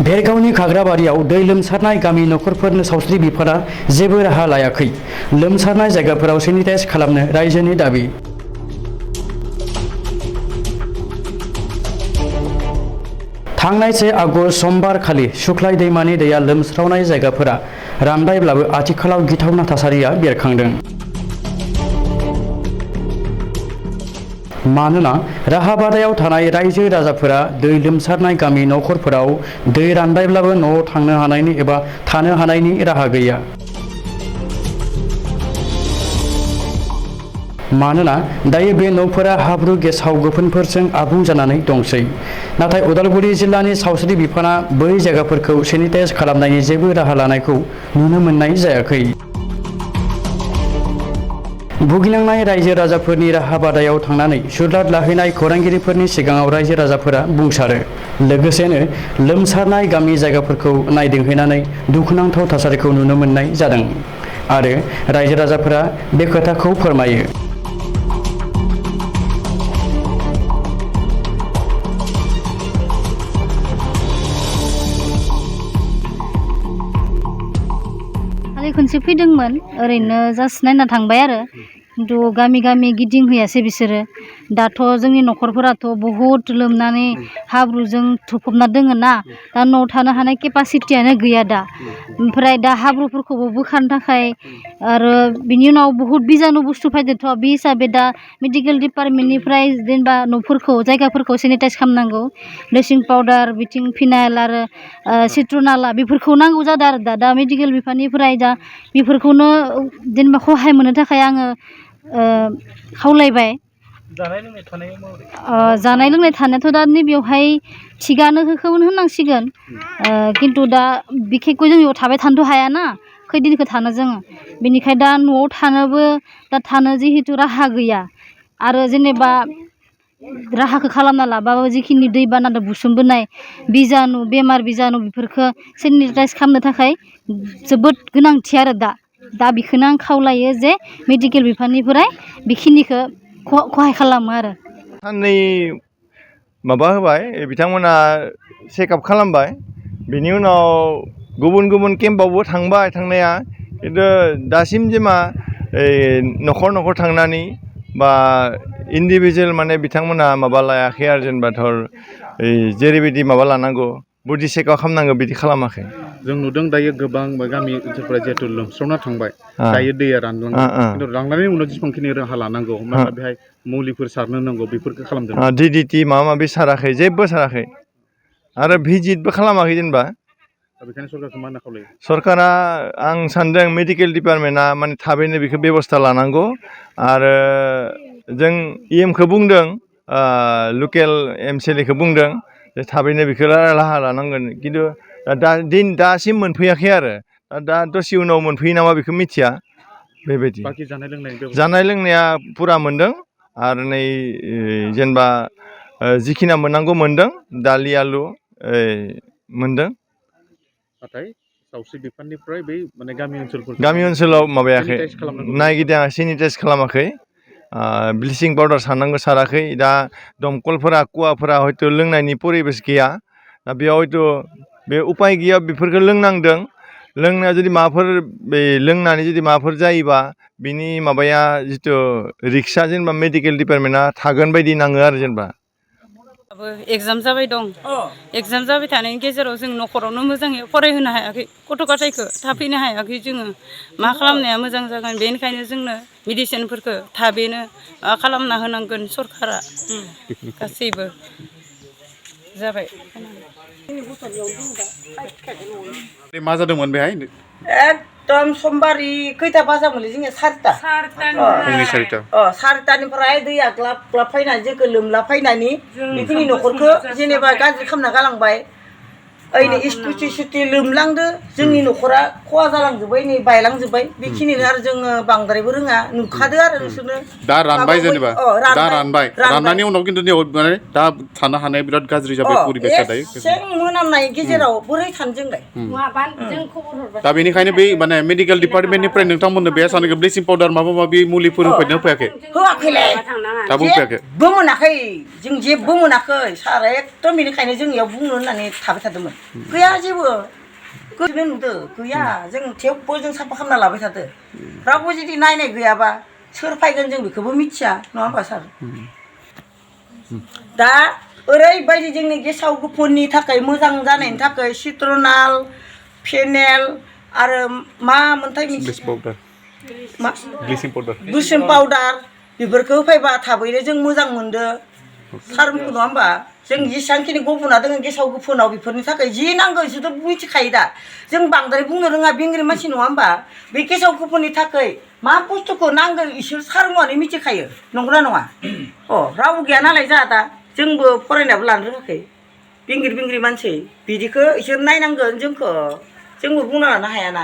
भेरगावनि खाग्राबारियाव दै लोमसारनाय गामि नखरफोरनो सावस्रि बिफाना जेबो राहा लायाखै। लोमसारनाय जायगाफोराव सेनिटाइज खालामनो रायजोनि दाबि। थांनाय 1 आगस्ट समबार खालि सुख्लाय दैमानि दैया लोमस्रावनाय जायगाफोरा रानबायब्लाबो आथिखालाव गिथावना थासारिया बेरखांदों। मानोना राहाबादायाव थानाय रायजो राजाफोरा दै लोमसारनाय गामि नखरफोराव दै रानबायब्लाबो न'आव थांनो हानायनि एबा थानो हानायनि राहा गैया। मानोना दायो बे न'फोरा हाब्रु गेसाव गोफोनफोरजों आबुं जानानै दंसै। नाथाय उदालगुरि जिल्लानि सावस्रि बिफाना बै जायगाफोरखौ सेनिटाइज खालामनायनि जेबो राहा लानायखौ नुनो मोननाय जायाखै। भुगिनांनाय रायजो राजाफोरनि राहाबादायाव थांनानै सुलाद लाहैनाय खौरांगिरिफोरनि सिगाङाव रायजो राजाफोरा बुंसारो। लोगोसेनो लोमसारनाय गामि जायगाफोरखौ नायदिंहैनानै दुखुनांथाव थासारिखौ नुनो मोननाय जादों आरो रायजो राजाफोरा बे खोथाखौ फोरमायो। खनसे फैदोंमोन ओरैनो जास्ट नायना थांबाय आरो खिन्थु गामि गामि गिदिंहैयासै बिसोरो। दाथ' जोंनि न'खरफोराथ' बहुद लोमनानै हाब्रुजों थुफबना दोङो ना, दा न'आव थानो हानाय केपासिटियानो गैया दा। ओमफ्राय दा हाब्रुफोरखौबो बोखारनो थाखाय आरो बिनि उनाव बहुद बिजानु बुस्थु फैदोंथ', बे हिसाबै दा मेडिकेल डिपार्टमेन्टनिफ्राय जेनेबा न'फोरखौ जायगाफोरखौ सेनिटाइज खालामनांगौ। ब्लिचिं पाउडार बिथिं फिनाइल आरो सिट्रनाला बेफोरखौ नांगौ जादों आरो दा मेडिकेल बिफाननिफ्राय दा बेफोरखौनो जेनेबा सहाय मोननो थाखाय आङो खावलायबाय। जानाय लोंनाय थानायाथ' दा नैबेयावहाय थिगानो होननांसिगोन, खिन्थु दा बिखेखকৈ जों बेयाव थाबाय थानोथ' हायाना, खैदिनखौ थानो जोङो। बेनिखायनो दा न'आव थानोबो दा थानो जिहेतु राहा गैया आरो जेनेबा राहाखौ खालामना लाबाबो जिखिनि दैबानाजों बुसोमबोनाय बिजानु बेमार बिजानु बेफोरखौ सेनिटाइज खालामनो थाखाय जोबोद गोनांथि आरो दा बेखौनो आं खावलायो जे मेडिकेल बिफाननिफ्राय बेखिनिखौ खहाय खालामो आरो। साननै माबा होबाय, बिथांमोना चेकआप खालामबाय, बिनि उनाव गुबुन गुबुन केम्पआवबो थांबाय थांनाया, खिन्थु दासिम जेमा न'खर न'खर थांनानै बा इन्डिभिजुवेल माने बिथांमोना माबा लायाखै आरो जेनेबा धर जेरैबायदि माबा लानांगौ बडि चेकआप खालामनांगौ बिदि खालामाखै। जों नुदों दायो गोबां गामि ओनसोलफोरा जिहेतु लोमस्रावना थांबाय, दायो दैया रानलांदों, खिन्थु रानलांनायनि उनाव जेसेबांखिनि राहा लानांगौ, मानोना बेहाय मुलिफोर सारनो नांगौ, बेफोरखौ खालामदों। DDT माबा माबि साराखै, जेबो साराखै आरो भिजिटबो खालामाखै जेनेबा। बेखायनो सरकारखौ मा होनना खावलायो? सरकारा आं सानदों मेडिकेल डिपार्टमेन्टआ माने थाबैनो बेखौ बेबस्था लानांगौ आरो जों EMखौ बुंदों, लकेल MCLAखौ बुंदों जे थाबैनो बेखौ राहा लानांगोन, खिन्थु दासिम मोनफैयाखै आरो दा दसे उनाव मोनफैयो नामा बेखौ मिथिया। बेबायदि जानाय लोंनाया पुरा मोनदों आरो नै जेनेबा जिखिना मोननांगौ मोनदों, दालि आलु मोनदों। नाथाय सावस्रि बिफाननिफ्राय बै माने गामि ओनसोलाव माबायाखै, नायगिदिङाखै, सेनिटाइज खालामाखै, ब्लिचिं पाउडार सारनांगौ साराखै। दा दमखलफोरा कुवाफोरा हयथ' लोंनायनि परिबेस गैया, दा बेयाव हयथ' बे उपाय गैया बेफोरखौ लोंनांदों। लोंनाया जुदि माबाफोर बे लोंनानै जुदि माबाफोर जायोबा बिनि माबाया जिथु रिक्सआ जेनेबा मेडिकेल डिपार्टमेन्टआ थागोन बायदि नाङो आरो जेनेबा। एग्जाम जाबाय दं, एग्जाम जाबाय थानायनि गेजेराव जों न'खरावनो मोजाङै फरायहोनो हायाखै, गथ' गथायखौ थाफैनो हायाखै जोङो। मा खालामनाया मोजां जागोन, बेनिखायनो जोंनो मेडिसिनफोरखौ थाबैनो खालामना होनांगोन सरकारा। गासैबो जाबाय। मा जादोंमोन बेहाय? एकदम समबारि खैथा बाजामोनलै जोंनिया 4ता फुंनि 4ता सारितानिफ्राय दैया ग्लाब ग्लाब फैनानै जोंखौ लोमला फैनानै बेखिनि न'खरखौ जेनेबा गाज्रि खालामना गालांबाय। ओइनै स्कुटि लोमलांदो, जोंनि न'खरा खहा जालांजोब्बाय, नै बायलांजोब्बाय। बेखिनिनो आरो जोङो बांद्रायबो रोङा, नुखादो आरो नोंसोरनो। दा रानबाय जेनेबा, दा राननायनि उनाव खिन्थु माने दा थानो हानाय बिराद गाज्रि जाबाय परिबेसा दायो। एसे मोनामनाय गेजेराव बोरै थानो जोंलाय? दा बेनिखायनो बै माने मेडिकेल डिपार्टमेन्टनिफ्राय नोंथांमोननो बे सानैखौ ब्लिचिं पाउडार माबा माबि मुलिफोर होफैदों होफैयाखै? होआखैलाय, दाबो होफैयाखै? जेबो मोनाखै, जों जेबो मोनाखै। सारा एकदम बेनिखायनो जोंनियाव बुंनो होननानै थाबाय थादोंमोन। गैया जेबो गोजोनो नुदो गैया जों थेवबो जों साफा खालामना लाबाय थादो रावबो जुदि नायनाय गैयाबा सोर फैगोन जों बेखौबो मिथिया नङा होमबा सार दा ओरैबायदि जोंनि गेसाव गोफोननि थाखाय मोजां जानायनि थाखाय सिट्रनाल फेनेल आरो मा मोनथाय ब्लिचिं पाउडार बेफोरखौ होफैबा थाबैनो जों मोजां मोनदो सारमोनखौ नङा होमबा जों जेसेबांखिनि गुबुना दङ गेसाव गोफोनाव बेफोरनि थाखाय जि नांगौ बिसोरथ' मिथिखायो दा जों बांद्राय बुंनो रोङा बेंग्रि मानसि नङा होमबा बे गेसाव गोफोननि थाखाय मा बुस्थुखौ नांगौ इसोर सारमोनानो मिथिखायो नंगौना नङा रावबो गैया नालाय जोंहा दा जोंबो फरायनायाबो लानो रोङाखै बेंग्रि मानसि बिदिखौ इसोर नायनांगोन जोंखौ जोंबो बुंना लानो हायाना